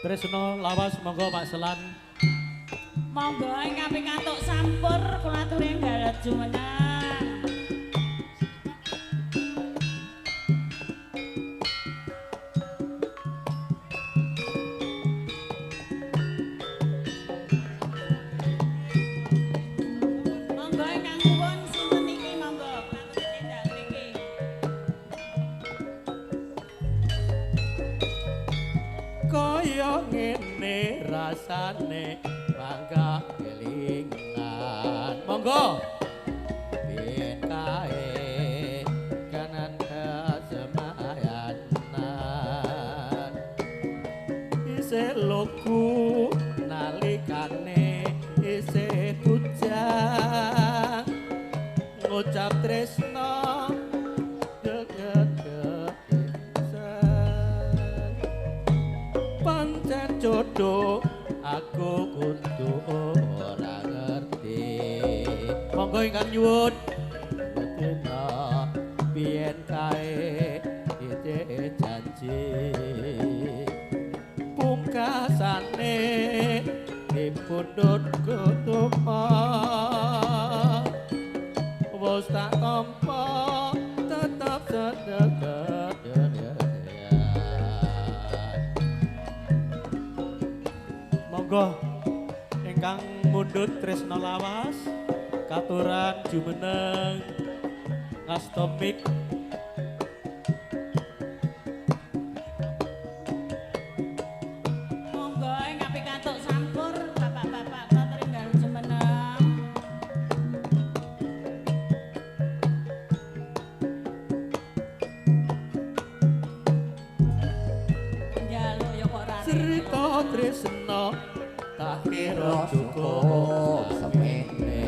Tresno lawas monggo Pak Selan. Monggo ingkang pikantuk sampur kula aturi enggal jumeneng. Monggo ingkang nuwun sinten iki monggo kula aturi tindak mriki. Kaya ngene rasane bangga kelingan. Monggo ben kae kanan kasemayanan isih lugu nalikane isih bujang ngucap tresno pancen jodoh aku kudu ora ngerti. Monggo ingkang nyuwun dina biyen kae ije janji pungkasane dipundhut kutupa wis tak tampa tetep sedekah. Monggo ingkang mundhut tresno lawas katuran jumeneng ngastomik. Monggo ingkang pikantuk sampur bapak-bapak kula enggal jumeneng. Njaluk ya kok ora cerita tresno tak kira cukup semene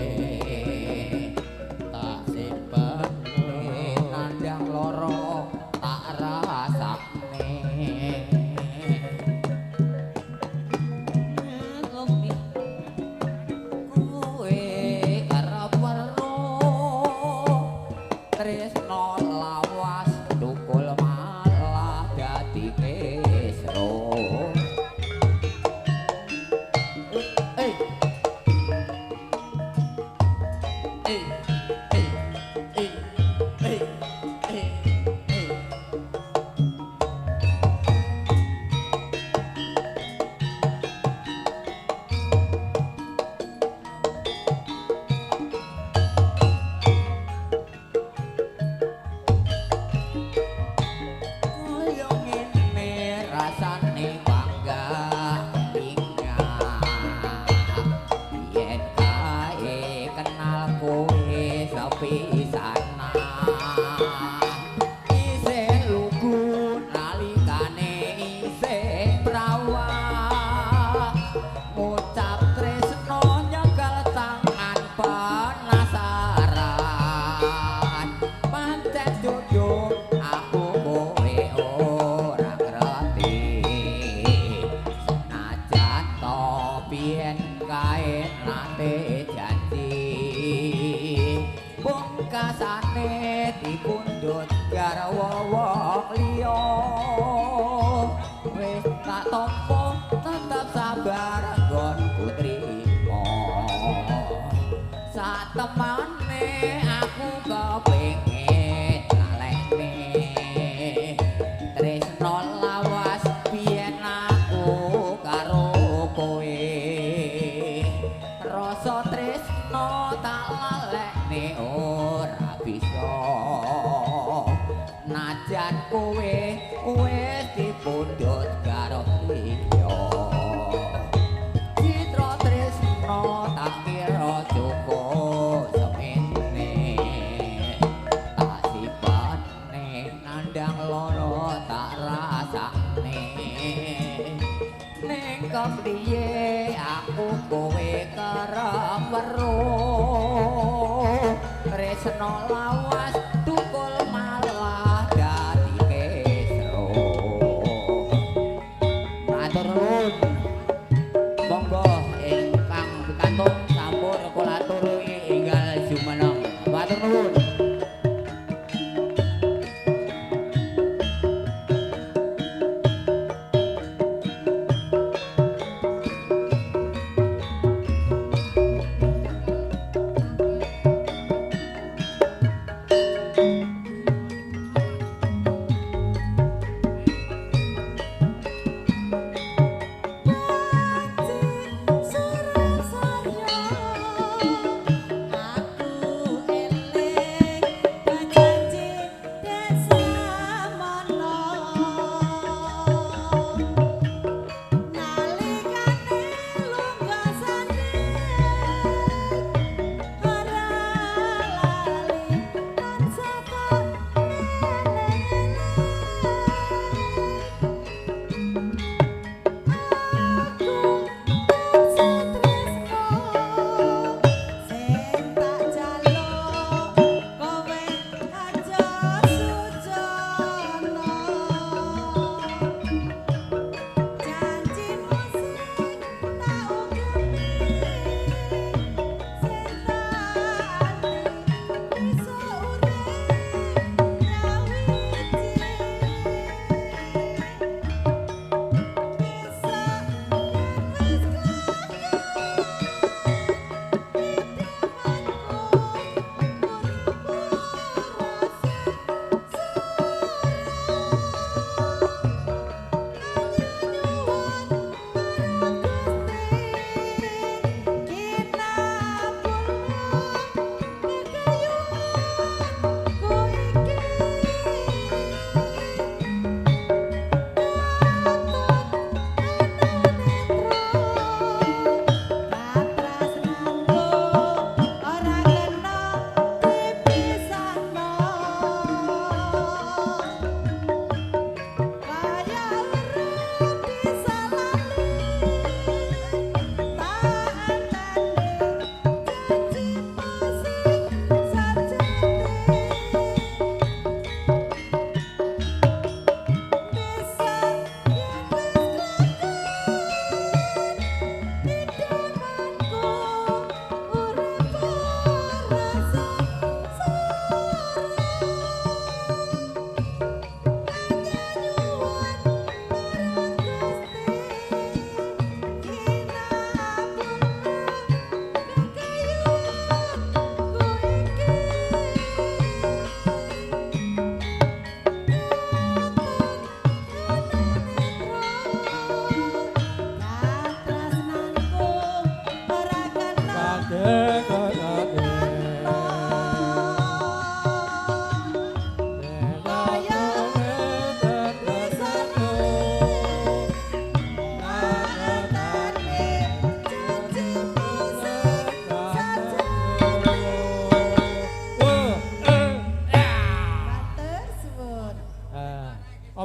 tak simpen nandang loro tak rasakne kowe kerep weruh tresno lawas tukul malah dadi kesro. Pungkasane dipundhut garwa wong liya wis tak tampa tetep sabar nggonku trima satemene aku kepengin lalekne tresno lawas biyen aku karo kowe rasa tresno tak lalekne ora bisa najan kowe wis dipundhut karo liya citra tresno tak kira cukup semene tak sipane nandang loro tak rasakne ning kepriye aku kowe kerep weruh tresno lawas tukul malah dadi kesro. Matur nuwun. Monggo ingkang pikantuk sampur kula aturi enggal jumeneng. Matur nuwun.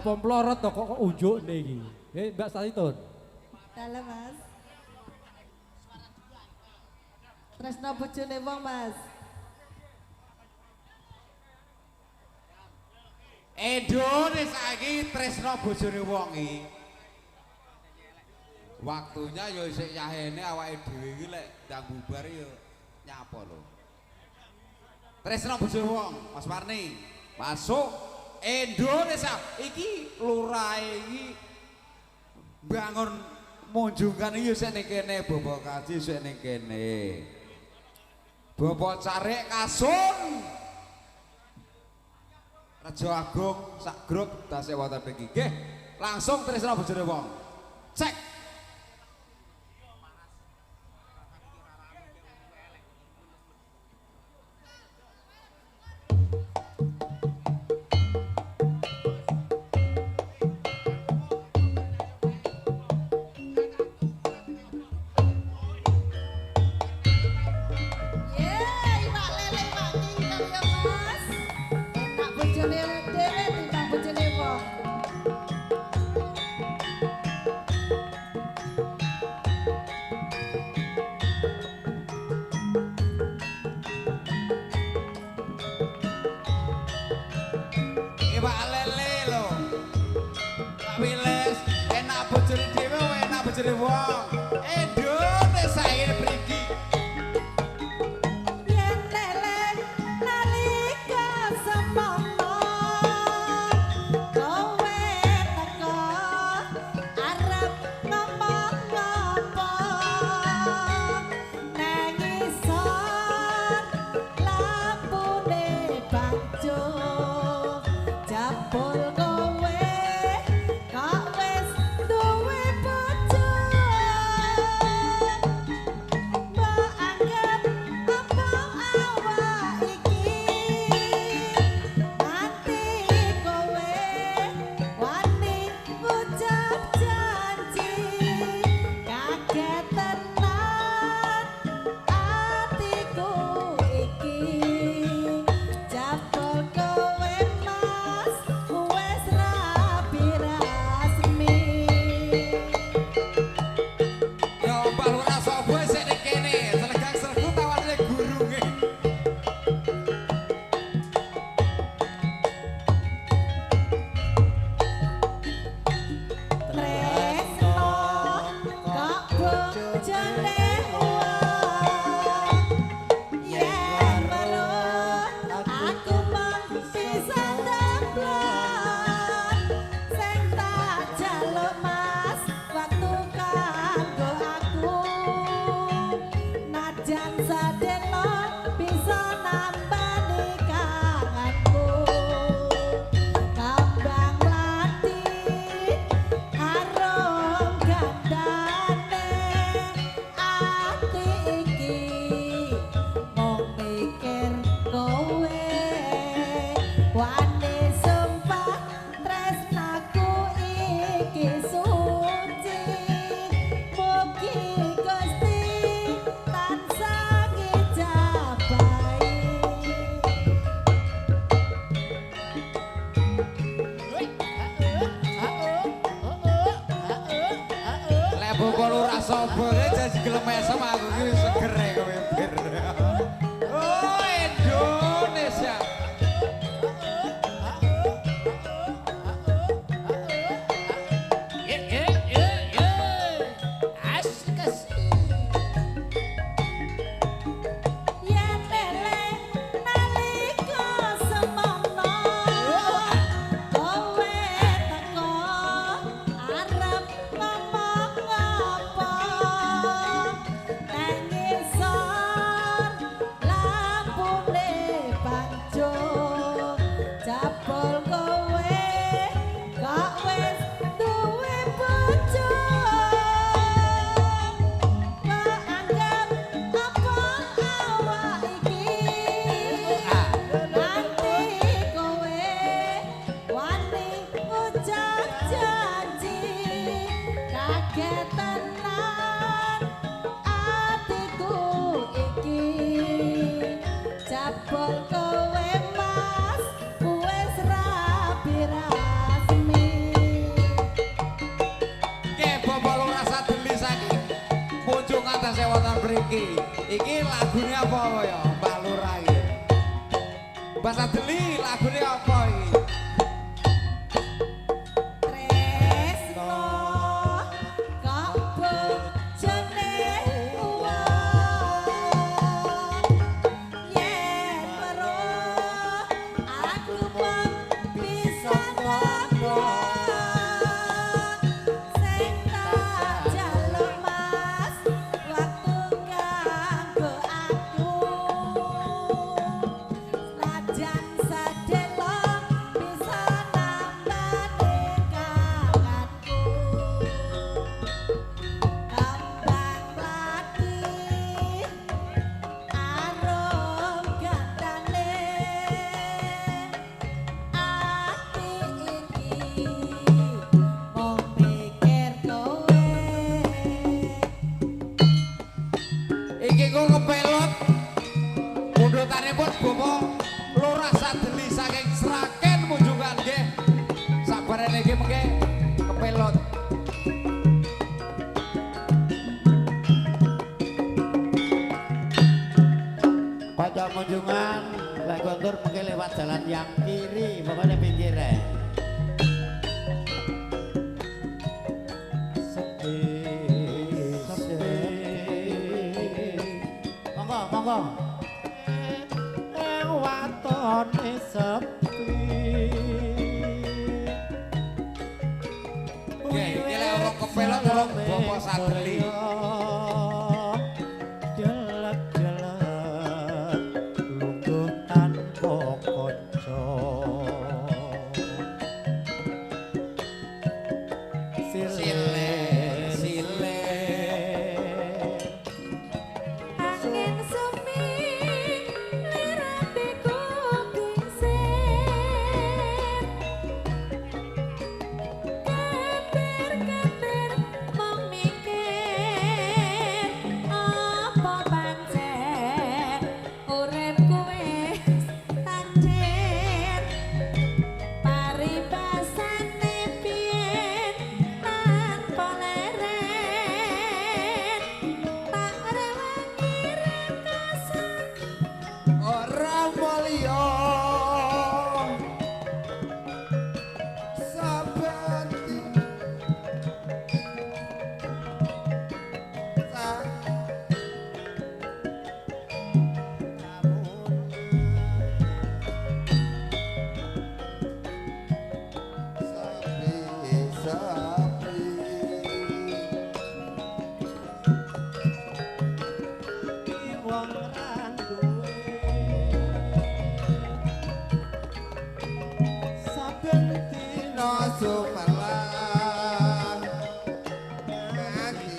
Apa mlorot to kok unjukne iki? Mbak Satitun. Dalem, Mas. Tresno bojone wong, Mas. Endone saiki tresno bojone wong iki. Waktunya ya isih yahene awake dhewe iki lek ndang bubar ya nyapa lho. Tresno bojone wong, Mas Parni. Masuk Indonesia iki lurahe iki bangun munjungan iki sik ning kene, Bapak Kaji sik ning kene. Bapak Carik Kasun. Rejo Agung sak grup tasih wonten mriki. Nggih, langsung tresno bojone wong. Cek. Arep ngomong apa nangis. Tasih wonten mriki. Iki lagune apa ya, Mbak Lurah iki? Mbak Sadeli lagune apa iki? Tresno kok bojone wong yen weruh aku mung bisa ngomong sing tak jaluk Mas waktu kanggo aku senajan sedelo bisa nambani kangenku kembang mlati arum gandane ati iki mung mikir kowe. Iki kok kepelot pundhutanipun Bapak Lurah Sadeli saking Sragen Munjungan nggih. Sabarene iki mengke kepelot. Kanca Munjungan lek kondur mengke lewat jalan yang kiri, pokoknya pinggir ae. Sepi, sepi. Monggo, monggo. Watone sepi. Nggih, iki lek urung kepelot urung Bapak Sadeli. Jelek-jelek lungguh tanpa kanca. Silir, silir. Angin semi liratiku kingsir ketir-ketir mung mikir apa pancen uripku wis takdir paribasane piye tanpa leren tak rewangi rekasa Ora mulya. Saben Sepi, sepi. Wong ra duwe saben dina Sumelang ati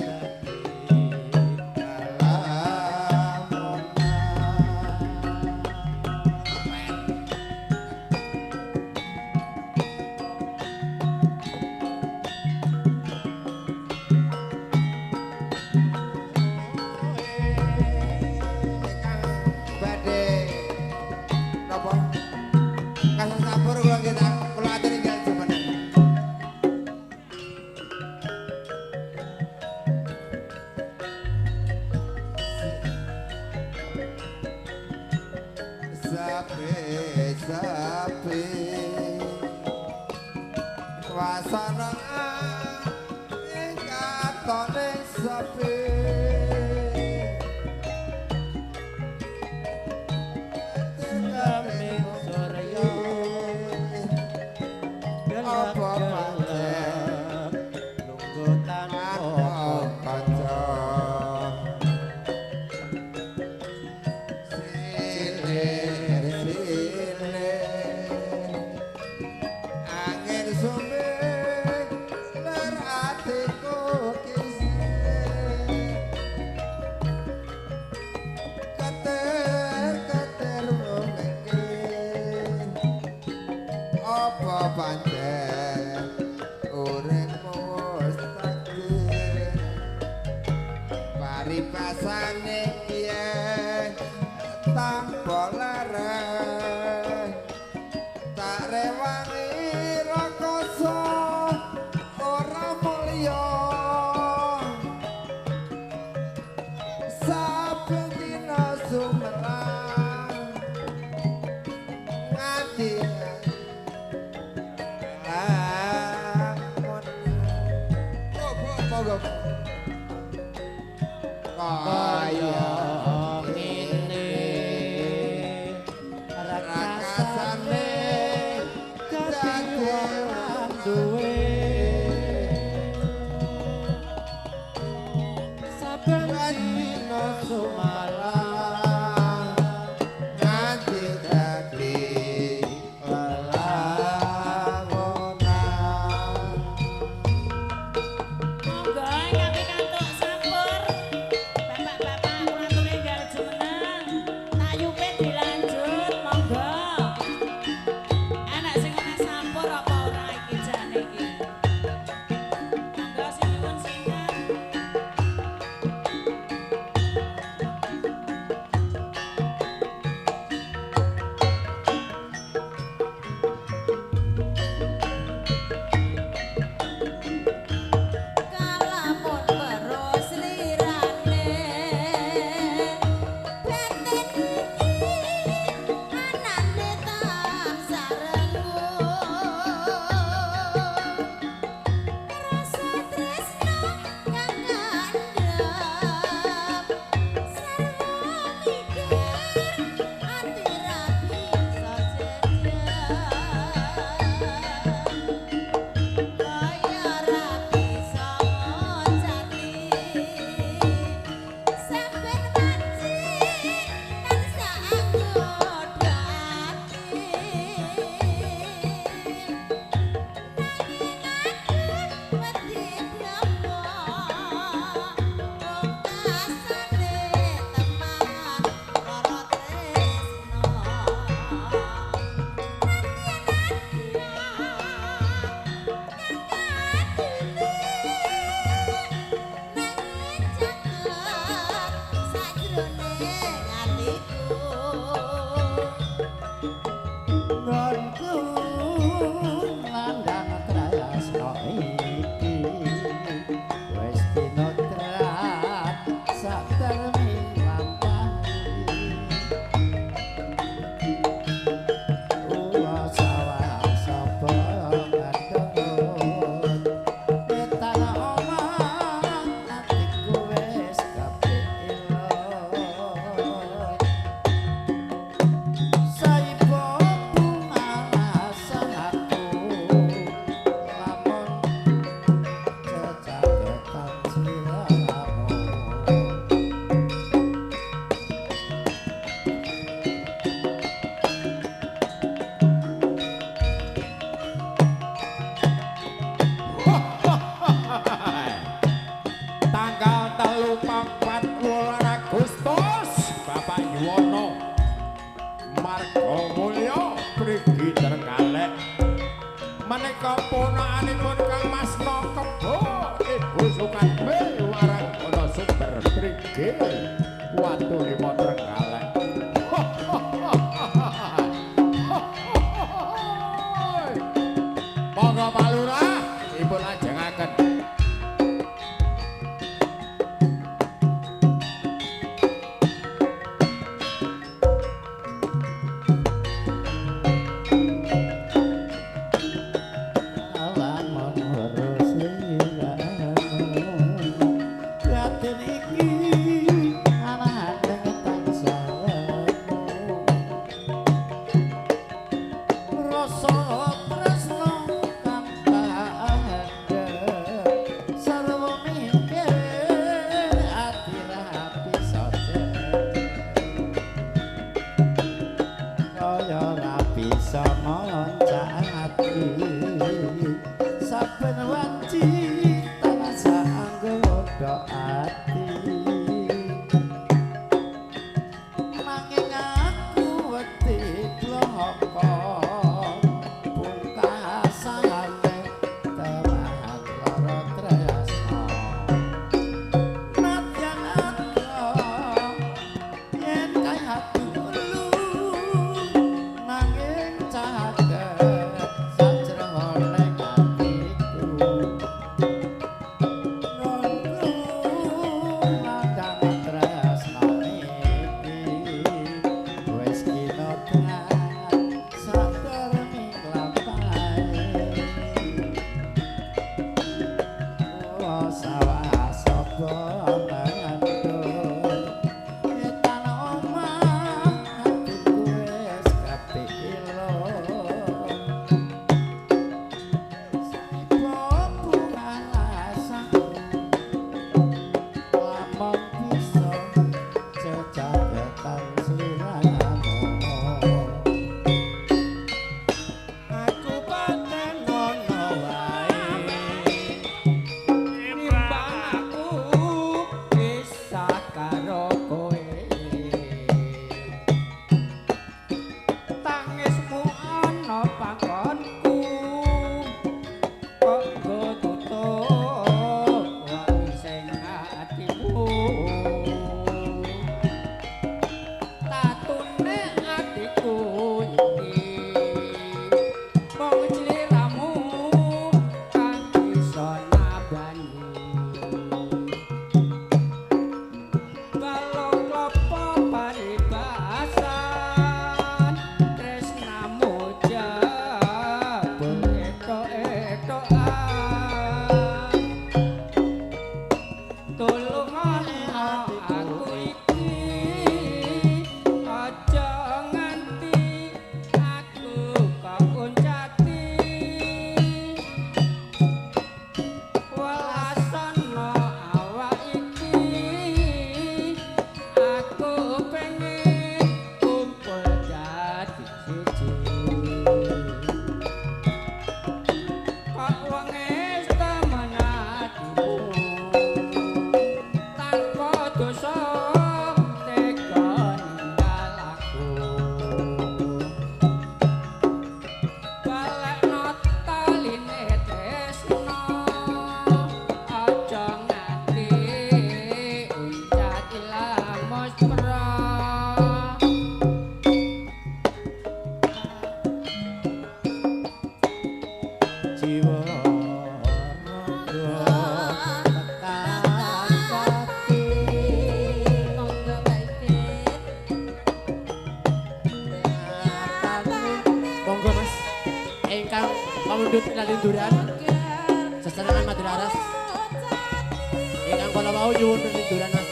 lamun. Ingkang badhe napa kasus sampur kula nggih kula aturi nggih jumeneng. Sepi, sepi. Suasana ing katone sepi. Kami surya Apa pancen lungguh tanpa kanca. Silir, silir. Angin sumbing ler atiku kisir. Ketir-ketir mungkin apa pancen uripmu wis takdir paribasane yen tanpa leren tak rewangi rekoso ora mulya. Kaya ngene Rakasane dadi wong duwe saben dina sumalang nganti dadi lelawonan. Monggo ingkang pikantuk sampur. Bapak-bapak kula aturi enggal jumeneng. Tayupe dilanjut monggo. Anak sing ana sampur apa ora iki jane iki? Monggo sing nyuwun sinten? Kalamun terus lirane batin iki anane tansah rengut rasa tresno kang kandhap sarwa mikir ati ra bisa jejak kaya ra bisa ngocati saben wanci tansah anggoda ati nanging aku wedi diapa pungkasane teman lara tresno. Nggonku landang tresno iki wis tinotrat sak termi lampahi uwa sawah sapa kandhut wetan omah atiku wis kepilot. Saipo pungalasan aku lamun cecaketan sliramu. Tanggal 3 wulan Agustus Bapak Yuwono Marga Mulya mrigi Trenggalek menika ponakanipun Kang Mas Kebo Ibu Sukatmi Waranggana Sumber mrigi Watu Lima Trenggalek. Monggo Pak Lurah dipun lajengaken. Lamun weruh sliramu batin iki anane tansah dosa tega ninggal aku. Balekno taline tresno, aja nganti uncat ilang muspra. Jiwa raga tekan pati. Monggo Mbak Ipin. Monggo Mas. Ingkang pamundhut lalinduran sesarengan Madura Aras. Ingkang kala wau nyuwun lelinduran Mas.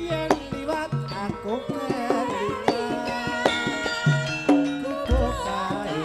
Yen liwat aku kelingan kudu kae.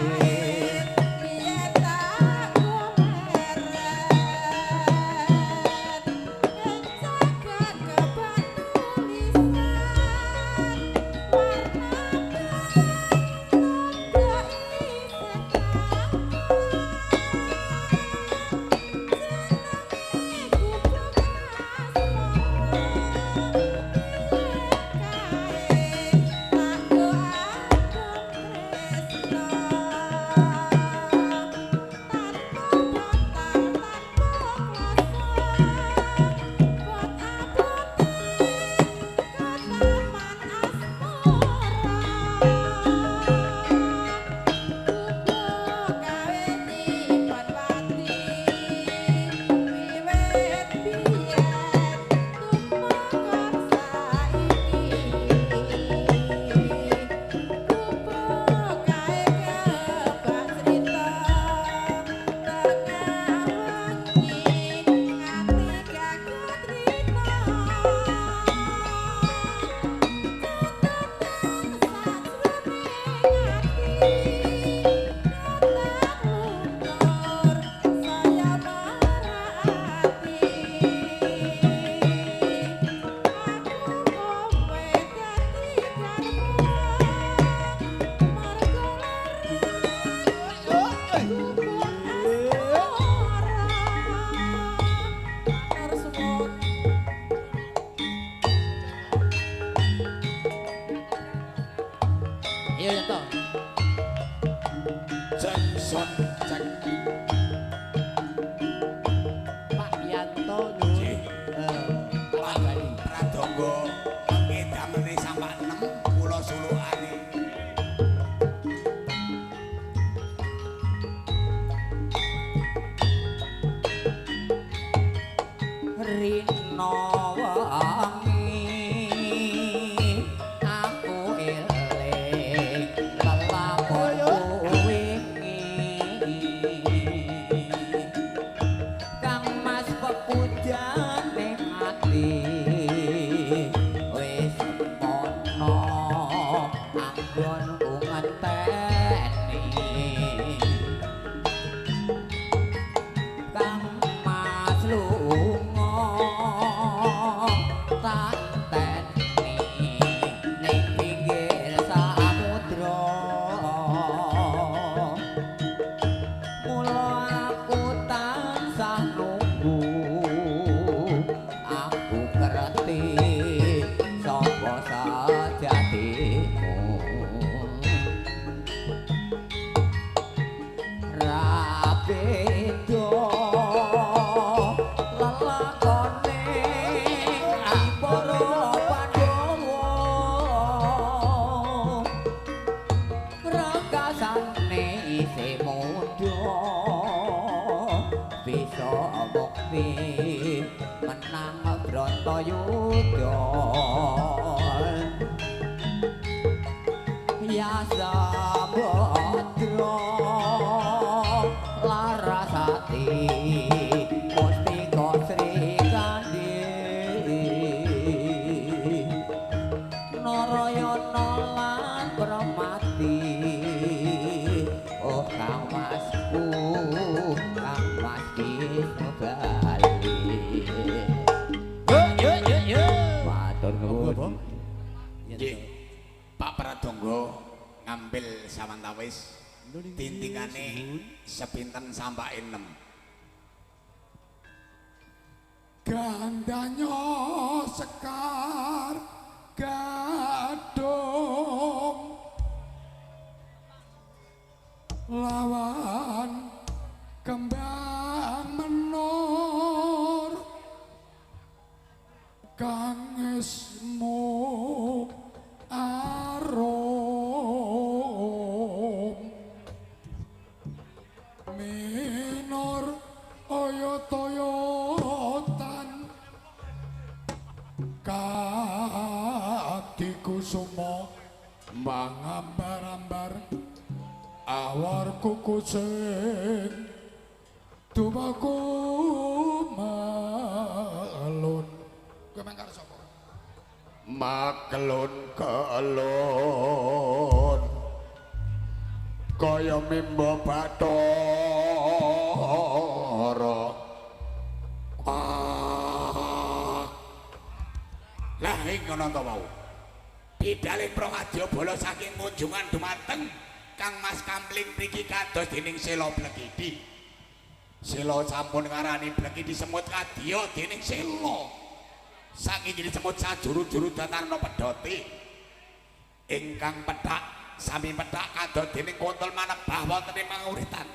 Iya ya toh. Cek son cek. Pak Yanto nyuwun Nggih. Pak Bali. Pradonga ngedamene sampak 6 kula sulukane. Rino wengi aku eling lelakonku wingi Kang Mas pepujane ati wis mono anggonku ngenteni Kang Mas lunga tak teni ning pinggir samudra mula aku tansah nunggu Bharatayuda Ya Sambadra Larasati Mustika Sri Kandi Narayana lan Premati. Oh Kang Masku, Kang Mas Kisno Bali. Yo yo yo yo. Matur nuwun. Nggih. Pak Pradonggo ngambil sawantawis tintingane sepinten sampake 6. Gandanyo sekar gadung lawan kembang menur kang ismu arum minor oyot-oyotan kadikusumo mangambar-ambar awar kuku sing tumaku melun. Kowe mangkar sapa? Makelun kelun kaya mimba bathara. Lah ing ngono to wau. Bidale Prawadyabala saking kunjungan dumateng Kang Mas Kampling mriki kados dening Sela Blekidi. Sela sampun ngarani Blekidi semut kadya dening Sela. Saking jenis semut sajuru-juru datarna pedhote. Ingkang pethak sami pethak kados dening kontol manebah wonten ing panguritan.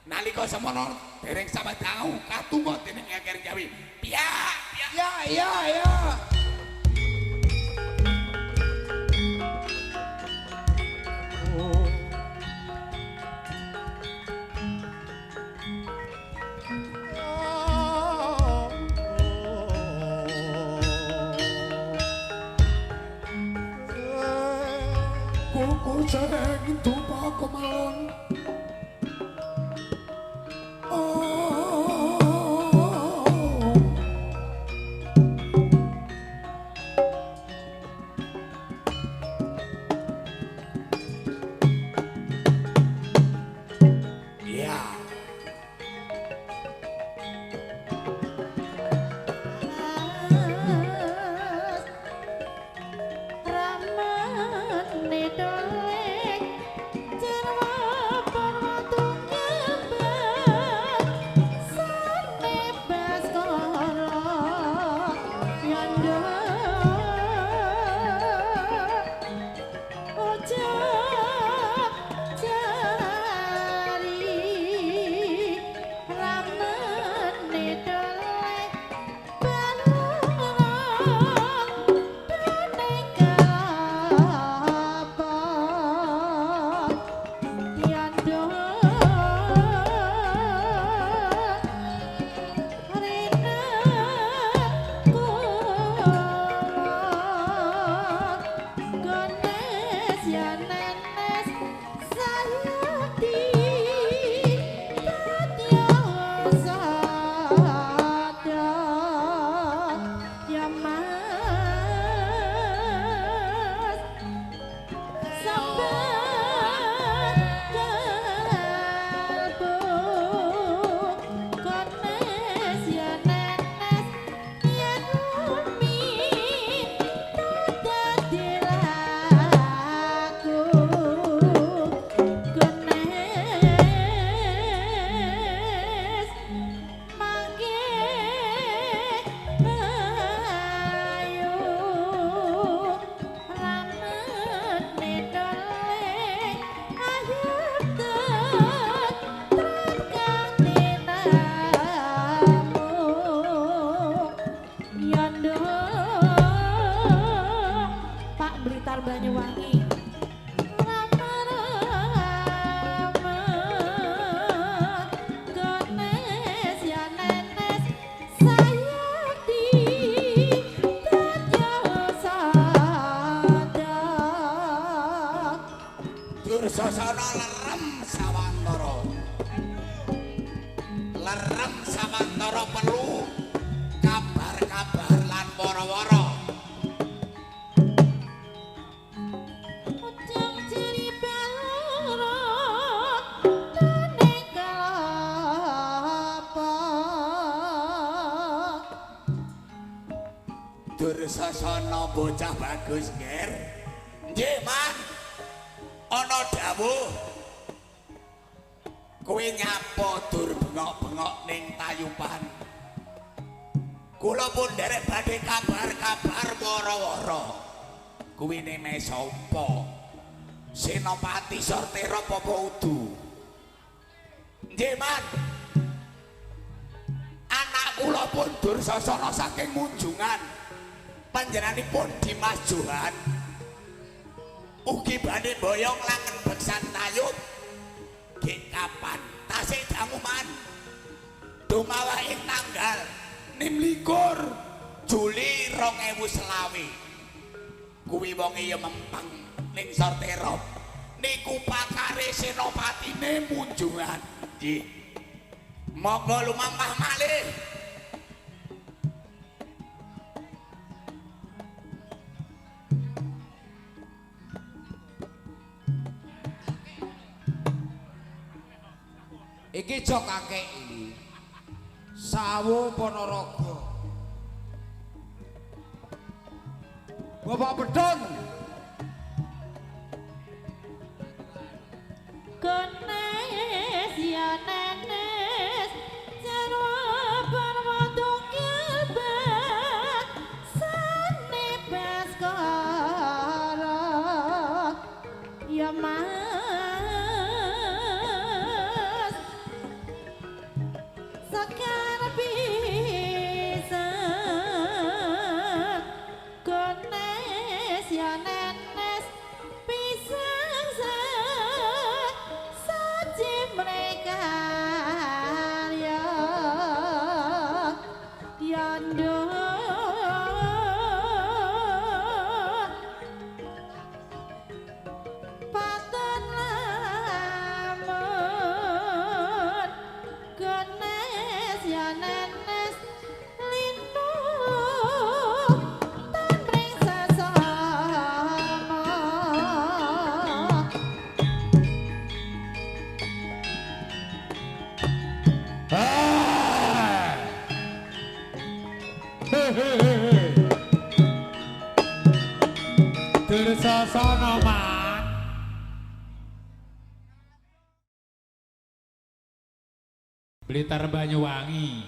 Nalika semono dereng samedhau katungga dening Eker Jawi. Piyak, piyak. Ya ya ya. Kuku sing tupaku melon. Oh. Ya. Ramane doek jarwa Dursasana bocah bagus nger. Nggih, Man. Ana dawuh. Kowe nyapa dur bengok-bengok ning tayupan. Kula pun nderek badhe kabar-kabar wara-wara. Kuwi neme sapa? Senopati Sortera apa udu? Nggih, Man. Anak kula pun Dursasana saking munjungan. Panjenenganipun Dimas Johan. Ugi badhe boyong langen beksan tayub. Gek kapan? Tasih dangu, Man. Dumawa ing tanggal 26 Juli 2020. Kuwi wonge ya mempeng ning Sortera. Niku pakare senopatine munjungan. Nggih. Monggo lumampah malih. Iki jok kakek iki. Sawo Ponorogo. Bapak Bedon. Gones ya nenes jarwo parwa tunggal sane baskara ya mas sekar pisan gones ya nenes pisang saji mereka ya ya nduk paten lamun gones ya nenes lindu tan ring sesama. Dursasana, Man. Blitar Banyuwangi.